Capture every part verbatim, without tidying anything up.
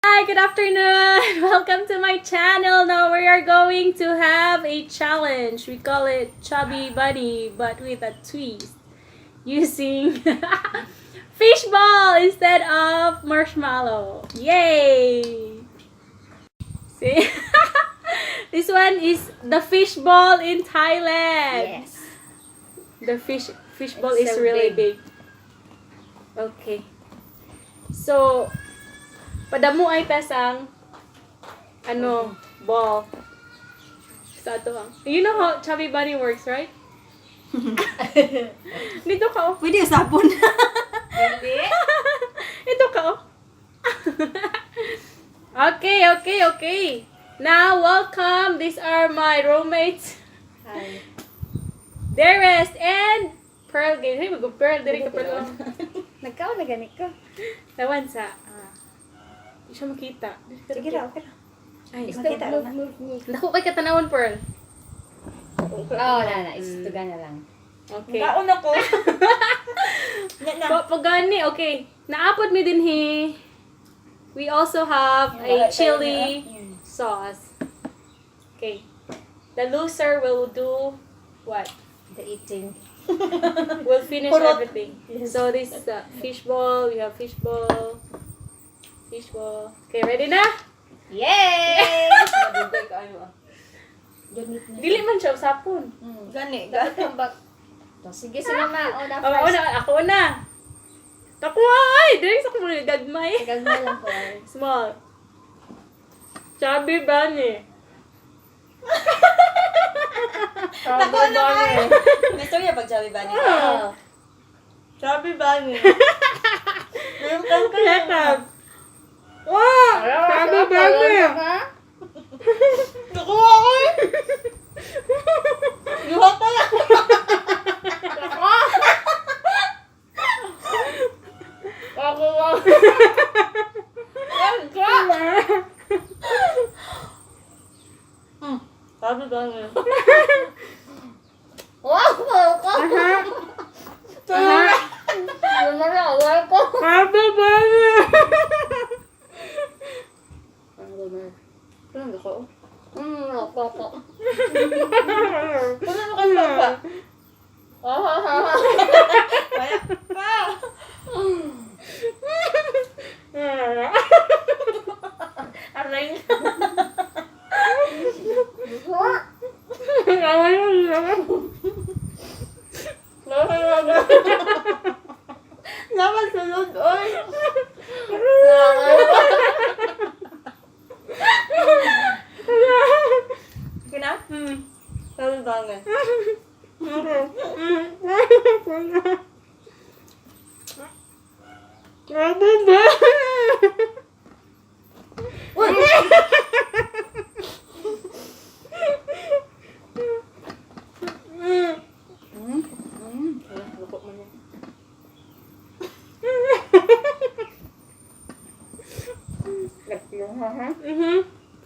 Hi, good afternoon. Welcome to my channel. Now we are going to have a challenge. We call it Chubby Bunny, but with a twist. Using fishball instead of marshmallow. Yay! See? This one is the fishball in Thailand. Yes. The fish fishball It's is so really big. big. Okay. So, padamuay ta sang ano, ball. Sa ato ang. You know how Chubby Bunny works, right? Dito ka, oh. Pwede usapon. Hindi. Ito ka, oh. Okay, okay, okay. Now, welcome. These are my roommates. Hi. Darius and Pearl. Gay, hey, mag-Pearl. Diri ka, Pearl. Nagkaon na gani ko. Tawan sa, ah, di siya makita. Sige ra, okay ra. Ay, Makita ra na. Dako kay katanawon, Pearl. Oh, na, na. Istuga na lang. Okay. Kaon ako. Na, na. Pa-, pagani, okay. Naapod mi dinhi. We also have a Wala tayo chili na. sauce. Okay. The loser will do what? The eating. We'll finish Kurot. everything. Yes. So this is uh, fishball. We have fishball. Fishball. Okay, ready na? Yay! Madugay ka, ano, ah. Ganit na. Dili man siya usapon. Mm. Gani, Dapat gani. Ang bag-, to, sige, si mama. Oh, na Oh, first. Una, ako na. Kakuha, ay! Dali sa kong gagmay. Gagmay lang ko, ay. Small. Chubby Bunny. Nakuha na Bunny. May istorya pag Chubby Bunny. Ah. Chubby Bunny. Yung pang Letter. Wow! Wala, Chubby wala, Bunny. wala, ha? Nakuha ko eh. Luha pala. Ako, wow. Ang ka! Hmm. Sabi ba niya? Wow, wow ka! Aha. Tulog na. Aha. Yun na lang, wow ko. Sabi ba niya? Ang ganda. Ano ko? Mm, ako, ako. Ano na kayo ba? Ah, ha, ha, ha. Kaya pa. Aray. Aray, aray, aray. Naman sulod, oy. Okay na? Hmm. Sabi ba nga? Sabi ba? Uy! Mm, mm. Wala, loko man yan. Nagpiyong ha, ha? Mhm.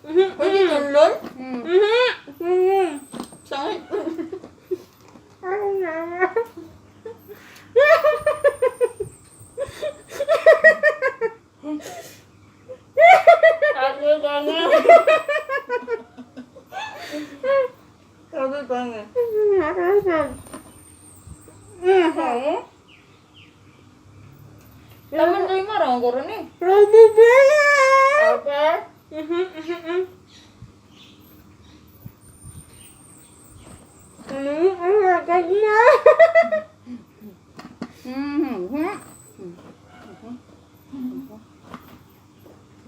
Mhm. Pwede Mm. tulon? Mm. Mhm. Mhm. Sangit. Ano na? Ako ba nga? Sabi ba nga? Mhm. Tama na yung marang, guro ni. Sabi ba nga? Apa? Mhm, mhm, mhm. Ano yung agad na? Mhm.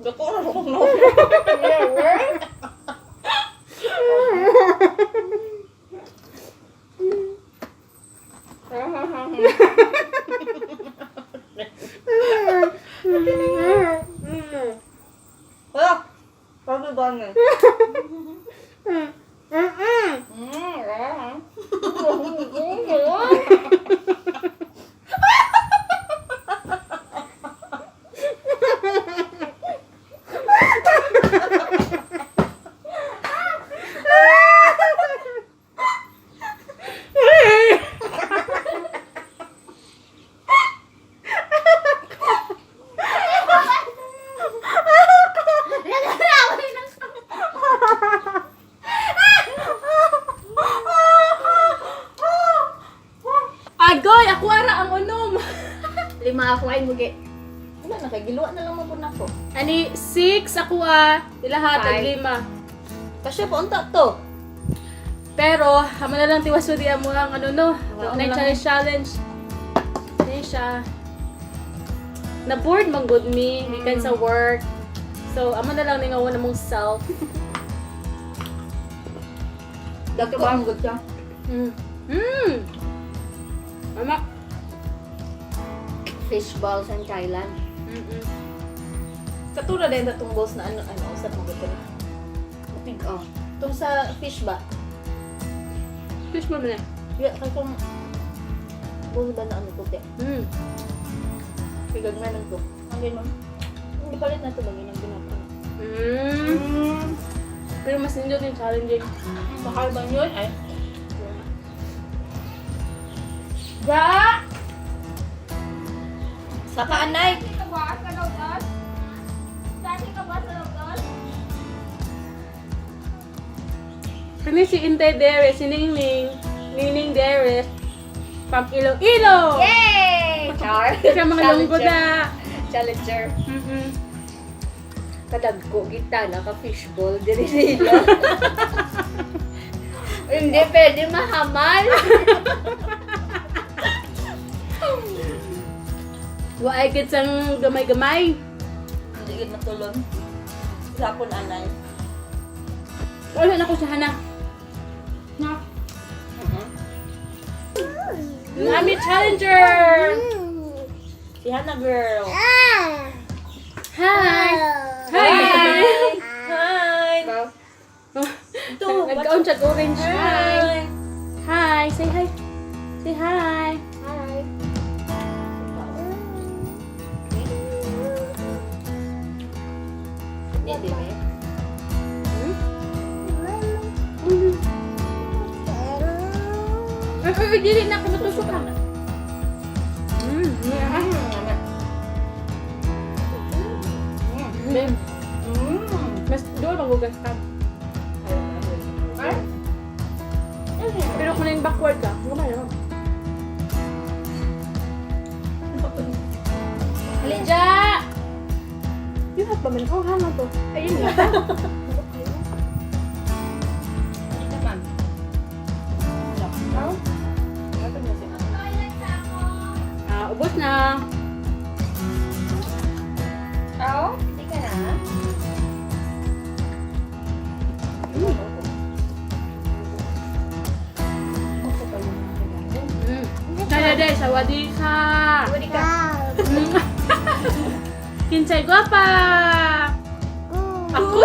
Dako na ako, no? Yeah, well. Wala. Sabi ba niya? Mm, ah. Ang unom. Lima ako ay mugi. Wala na, kay giluwa na lang mo po na ko. Ani, six ako, ah. Ilaha, tag Five. Lima. Kasya pa unta to. Pero, amo na lang tiwas di amo ang ano, no? Wala Ang na lang. Challenge, challenge. Ano siya? Na-bored man gud mi, gikan sa Mm. Work. So, amo na lang ni nga una mong self. Dagko Dagko. Ang gud siya. Mm. Mm. Mama. Fish balls and Thailand. Mm-mm. Katulad din itong balls na ano, ano, sa mga ito na. Matig-, oh. Itong sa fish ba? Fish ba man eh? Yeah, kaya kung balls ba na ano, puti. Mm. Kagag na lang to. Ang ganyan, ma'am. Hindi palit na ito ba yun ang ginagawa? Mm. Mm. Pero mas nindot yung challenging. Mahal ba yun? Ay. Ja! Sa kaanay. Kani si Inday Dere, si Ningning, Ningning Dere, from Iloilo. Yay! Char. Sa mga Challenger. Lunggo na. Challenger. Mm-mm. Kadagko kita, naka fishball, diri nila. Hindi pwede mahamal. Wa ay gid sang gamay-gamay. Hindi gid matulon. Sapon anay. Wala na ko sa hana. Na. Mhm. Nami challenger. Si Hana girl. Hi. Hi. Hi. Hi. Ito, nagkaon siya orange. Hi. Hi. Hi. Say hi. Say hi. Hi. Hindi, hindi. Hmm? Ay, ay, dili na ako matusok ka. Mm, yeah. Mm, mm. Mm. Mas duol magugas ka. Ay? Pero kung nang backward ka, gamay lang. Halija! You have pa man. Oh, hanga to. Ayun nga. Hindi naman. Ah, ubos na. Tao? Hindi ka na? Mm. Kaya, day, sawadee ka. Sawadee ka. Mm. Kinsay gwapa? Ako.